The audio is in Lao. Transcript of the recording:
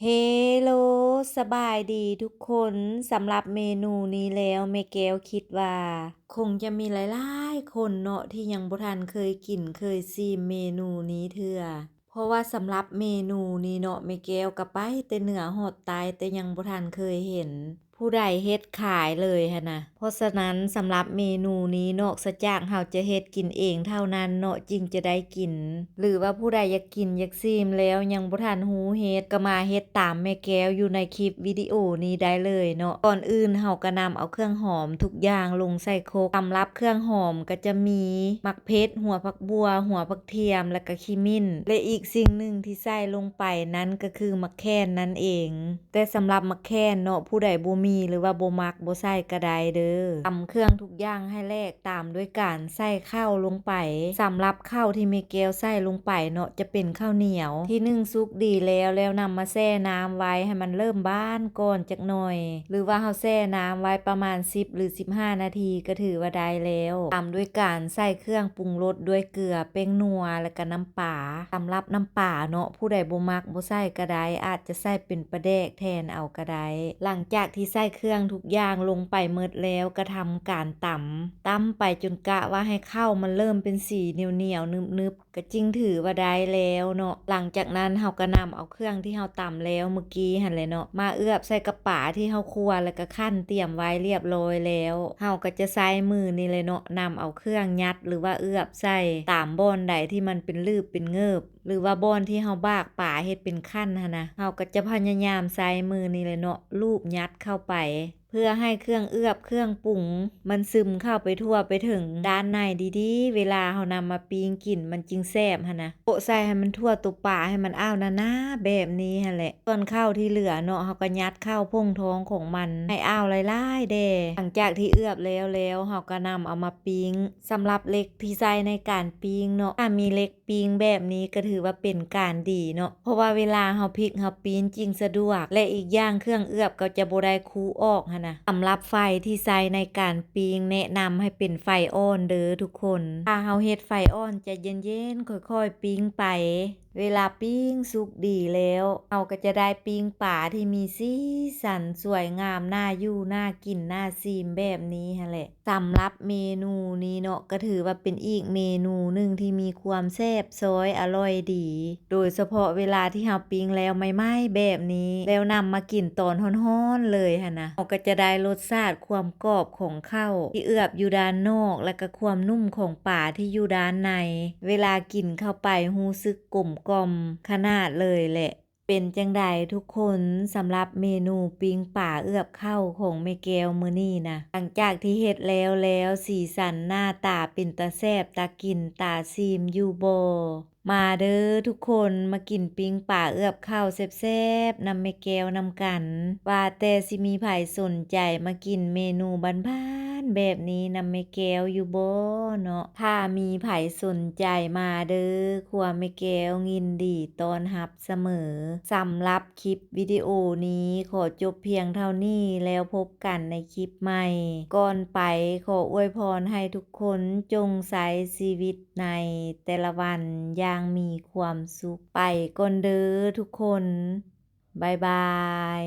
ເຮໂລ ສະບາຍດີທຸກຄົນ. ສຳລັບເມນູນີ້ແລ້ວ ແມ່ແກ້ວຄິດວ່າ ຄົງຈະມີຫຼາຍໆຄົນເນາະ ທີ່ຍັງບໍ່ທັນເຄີຍກິນເຄີຍຊີມເມນູນີ້ເທື່ອ. ເພາະວ່າສຳລັບເມນູນີ້ເນາະ ແມ່ແກ້ວກໍໄປແຕ່ເໜືອຮອດໃຕ້ ແຕ່ຍັງບໍ່ທັນເຄີຍເຫັນຜູ້ໃດເຮັດຂາຍເລີຍຫັ້ນນະ. ເພາະສະນັ້ນ ສຳລັບເມນູນີ້ ນອກສະຈາກເຮົາຈະເຮັດກິນເອງເທົ່ານັ້ນເນາະ ຈຶ່ງຈະໄດ້ກິນ ຫຼືວ່າຜູ້ໃດຢາກກິນຢາກຊີມແລ້ວຍັງບໍ່ທັນຮູ້ເຮັດ ກໍມາເຮັດຕາມແມ່ແກ້ວຢູ່ໃນຄລິບວິດີໂອນີ້ໄດ້ເລີຍເນາະ. ກ່ອນອື່ນເຮົາກໍນຳເອົາເຄື່ອງຫອມທຸກຢ່າງລົງໃສ່ຄົກ. ສຳລັບເຄື່ອງຫອມກໍຈະມີໝາກເຜັດ, ຫົວຜັກບົ່ວ, ຫົວຜັກທຽມ ແລະກະຂີ້ມິ້ນ ແລະອີກສິ່ງໜຶ່ງທີ່ໃສ່ລົງໄປນັ້ນກໍຄືໝາກແຂ່ນນັ້ນເອງ. ແຕ່ສຳລັບໝາກແຂ່ນເນາະ ຜູ້ໃດບໍ່ມີ ຫຼືວ່າບໍ່ມັກ ບໍ່ໃສ່ກໍໄດ້ເດີ້. ຕຳເຄື່ອງທຸກຢ່າງໃຫ້ແຫຼກ ຕາມດ້ວຍການໃສ່ເຂົ້າລົງໄປ. ສຳລັບເຂົ້າທີ່ແມ່ແກ້ວໃສ່ລົງໄປເນາະ ຈະເປັນເຂົ້າໜຽວທີ່ໜຶ້ງສຸກດີແລ້ວ ແລ້ວນຳມາແຊ່ນ້ຳໄວ້ໃຫ້ມັນເລີ່ມບານກ່ອນຈັກໜ່ອຍ ຫຼືວ່າເຮົາແຊ່ນ້ຳໄວ້ປະມານສິບ ຫຼື ສິບຫ້ານາທີ ກໍຖືວ່າໄດ້ແລ້ວ. ຕາມດ້ວຍການໃສ່ເຄື່ອງປຸງລົດດ້ວຍເກືອ, ແປ້ງນົວ ແລະກະນ້ຳປາ. ສຳລັບນ້ຳປາເນາະ ຜູ້ໃດບໍ່ມັກ ບໍ່ໃສ່ກໍໄດ້ ອາດຈະໃສ່ເປັນປາແດກແທນເອົາກໍໄດ້. ຫຼັງຈາກທີ່ໃສ່ເຄື່ອງທຸກຢ່າງລົງໄປໝົດແລ້ວ ກໍທຳການຕຳ. ຕຳໄປຈົນກະວ່າໃຫ້ເຂົ້າມັນເລີ່ມເປັນສີໜຽວໆ ໜຶບໆ ກໍຈຶ່ງຖືວ່າໄດ້ແລ້ວເນາະ. ຫຼັງຈາກນັ້ນເຮົາກໍນຳເອົາເຄື່ອງທີ່ເຮົາຕຳແລ້ວມື້ກີ້ຫັ້ນແຫຼະເນາະ ມາເອືອບໃສ່ກັບປາທີ່ເຮົາຂົ້ວ ແລະກະຄັ້ນຕຽມໄວ້ລຽບລ້ອຍແລ້ວ. ເຮົາກໍຈະໃຊ້ມືນີ້ແຫຼະເນາະ ນຳເອົາເຄື່ອງຍັດ ຫຼືວ່າເອືອບໃສ່ຕາມບ່ອນໃດທີ່ມັນເປັນຫຼືບເປັນເງີບ ຫຼືວ່າບ່ອນທີ່ເຮົາບາກປາເຮັດເປັນຄັ້ນຫັ້ນນະ. ເຮົາກໍຈະພະຍາຍາມໃຊ້ມືນີ້ແຫຼະເນາະ ລູບຍັດເຂົ້າໄປ ເພື່ອໃຫ້ເຄື່ອງເອືອບເຄື່ອງປຸງມັນຊຶມເຂົ້າໄປທົ່ວໄປເຖິງດ້ານໃນດີໆ ເວລາເຮົານຳມາປີ້ງກິນມັນຈຶ່ງແຊບຫັ້ນນະ. ໂປະໃສ່ໃຫ້ມັນທົ່ວໂຕປາ ໃຫ້ມັນອ້າວໜາໆແບບນີ້ຫັ້ນແຫຼະ. ສ່ວນເຂົ້າທີ່ເຫຼືອເນາະ ເຮົາກໍຍັດເຂົ້າຜົງທອງຂອງມັນໃຫ້ອ້າວຫຼາຍໆແດ່. ຫຼັງຈາກທີ່ເອືອບແລ້ວແລ້ວ ເຮົາກໍນຳເອົາມາປີ້ງ. ສຳລັບເຫຼັກທີ່ໃຊ້ໃນການປີ້ງເນາະ ຖ້າມີເຫຼັກ ປີ້ງແບບນີ້ກໍຖືວ່າເປັນການດີເນາະ ເພາະວ່າເວລາເຮົາພິກເຮົາປີ້ນຈຶ່ງສະດວກ ແລະອີກຢ່າງເຄື່ອງເອືອບກໍຈະບໍ່ໄດ້ຄຸອອກຫັ້ນນະ. ສຳລັບໄຟທີ່ໃຊ້ໃນການປີ້ງ ແນະນຳໃຫ້ເປັນໄຟອ່ອນເດີ້ທຸກຄົນ. ຖ້າເຮົາເຮັດໄຟອ່ອນໃຈເຢັນໆ ຄ່ອຍໆປີ້ງໄປ ເວລາປີ້ງສຸກດີແລ້ວ ເຮົາກໍຈະໄດ້ປີ້ງປາທີ່ມີສີສັນສວຍງາມ ໜ້າຢູ່ໜ້າກິນໜ້າຊີມແບບນີ້ຫັ້ນແຫຼະ. ສຳລັບເມນູນີ້ເນາະ ກໍຖືວ່າເປັນອີກເມນູໜຶ່ງທີ່ມີຄວາມແຊບຊອຍອະລ່ອຍດີ ໂດຍສະເພາະເວລາທີ່ເຮົາປີ້ງແລ້ວໃໝ່ໆແບບນີ້ ແລ້ວນຳມາກິນຕອນຮ້ອນໆເລີຍຫັ້ນນະ ເຮົາກໍຈະໄດ້ລົດຊາດຄວາມກອບຂອງເຂົ້າທີ່ເອືອບຢູ່ດ້ານນອກ ແລະກະຄວາມນຸ້ມຂອງປາທີ່ຢູ່ດ້ານໃນ. ເວລາກິນເຂົ້າໄປຮູ້ສຶກກົມກ່ອມຂະໜາດເລີຍແຫຼະ. ເປັນຈັ່ງໃດທຸກຄົນ ສຳລັບເມນູປີ້ງປາເອືອບເຂົ້າຂອງແມ່ແກ້ວມື້ນີ້ນະ? ຫຼັງຈາກທີ່ເຮັດແລ້ວແລ້ວ ສີສັນໜ້າຕາເປັນຕາແຊບຕາກິນຕາຊີມຢູ່ບໍ່? ມາເດີ້ທຸກຄົນ ມາກິນປີ້ງປາເອືອບເຂົ້າແຊບໆນຳແມ່ແກ້ວນຳກັນ. ວ່າແຕ່ຊິມີໃຜສົນໃຈມາກິນເມນູບ້ານໆແບບນີ້ນຳແມ່ແກ້ວຢູ່ບໍ່ເນາະ? ຖ້າມີໃຜສົນໃຈມາເດີ້ ຄົວແມ່ແກ້ວຍິນດີຕ້ອນຮັບ ສະເໝີ. ສຳລັບຄລິບວິດີໂອນີ້ຂໍຈົບພຽງເທົ່ານີ້ ແລ້ວພົບກັນໃນຄລິບໃໝ່. ກ່ອນໄປ ຂໍອວຍພອນໃຫ້ທຸກຄົນຈົ່ງໃຊ້ຊີວິດໃນແຕ່ລະວັນຢ່າງມີຄວາມສຸກ. ໄປກ່ອນເດີ້ທຸກຄົນ. ບາຍບາຍ.